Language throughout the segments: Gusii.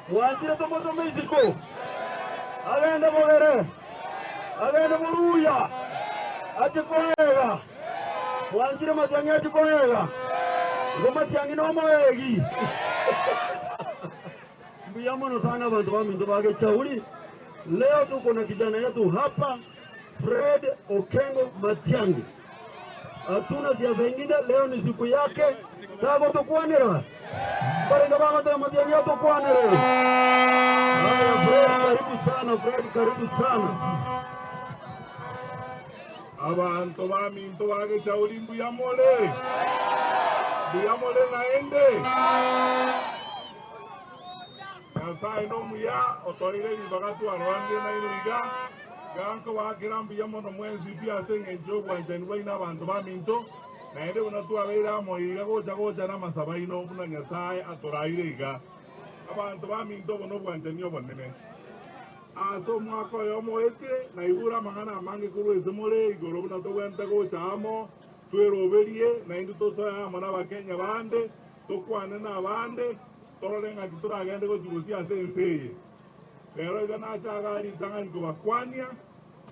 Mwanchire tomotome isiko, agende bogere, agende boruya, ache koega. Mwanchire Matiang'i ache koega? Igo Matiang'i nomoegi. Mbuya mono sana abanto baminto ba Gechauri. Leo tuko na kijana yetu hapa Fred Okengo Matiang'i. Hatuna siasa ingine, leo ni siku yake tagotokwanera. Mbarenge bagoteba Matiang'i atokwanere. Haya Fred, karibu sana Fred, karibu sana. Abanto baminto ba Gechauri mbuya more? Mbuya more naende? Nyasae nomuya, otoire ribaga twaroanire nainwe iga, iga nkobaakera mbuya mono mwensi pi ase engencho y'obwanchani bwaino abanto baminto, naende buna twabeire amo iga gocha gocha namasabo aino buna Nyasae atoraire iga. Abanto baminto obo nobwanchani obonene. Ase omwaka oyomo oetire, naigure amang'ana amange korwa ase more igoro buna togwenerete gocha amo, tweroberie, naintwe tosoe amo n'Abakenya bande, tokwane nabande, Torore ng'aki toragende gochia bosio ase ense eye. Rero iga nache iga ritang'ani kobakwania,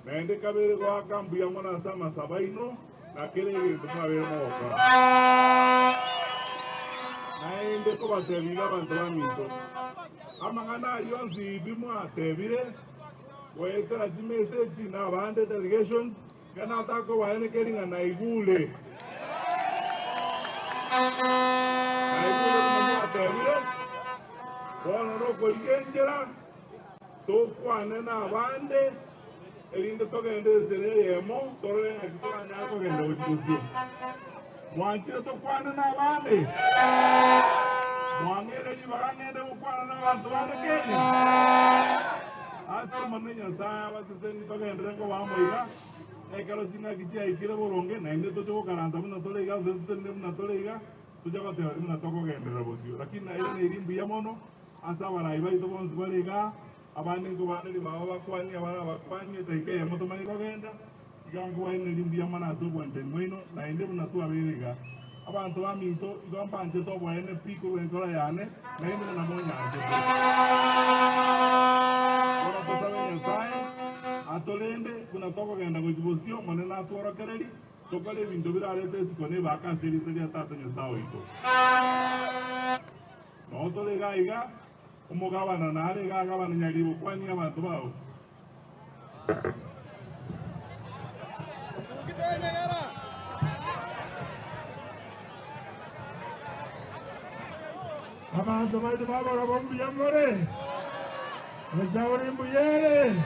naende kabere goaka mbuya mono ase amasabo aino na kera egento mwabeire mogokora. Naende kobatebia iga abanto baminto, amang'ana ayio onsi pi mwatebire, goetera chimeseji na abande delegations, iga natakobaenekeria ng'a naigure. Naigure buna mwatebire, bono nokorigia enchera tokwane nabande, erinde togende enchera eyemo, torore ng'aki toranyare kogenda gochia bosio. Mwanchire tokwane nabande? Mwang'eire ribaga ng'ende gokwana nabanto bande Kenya? Ase Omonene Nyasae abasesenie togenderere koba amo iga, ekero ching'aki chiaikire boronge, naende toche gokaransa buna tore iga, gose totenene buna tore iga, toche goteba buna tokogenderera bosio. Lakini nairaneiri mbuya mono ase abarai baito bonsi bare igaa, abande nkobande ribaga bakwanie, abare abakwanie, edaika eyemo tomanye kogenda, iga nkobairaneria mbuya mono ase obwanchani bwaino, naende buna twabeire iga. Abanto baminto, igo mbanchete oboene pi korwa enkoro yane, nainwe buna monyanchete. Bono tosabe Nyasae atorende buna tokogenda gochia bosio, Omonene atworokererie, tokore ebinto birarete isiko na ebaka ase erieta ria Tata Nyasae oito. Noo tore iga iga, omogabana nare iga agabana nyaribo kwania abanto bao. Abanto baito babarabwo mbuya more? Echauri mbuya ere?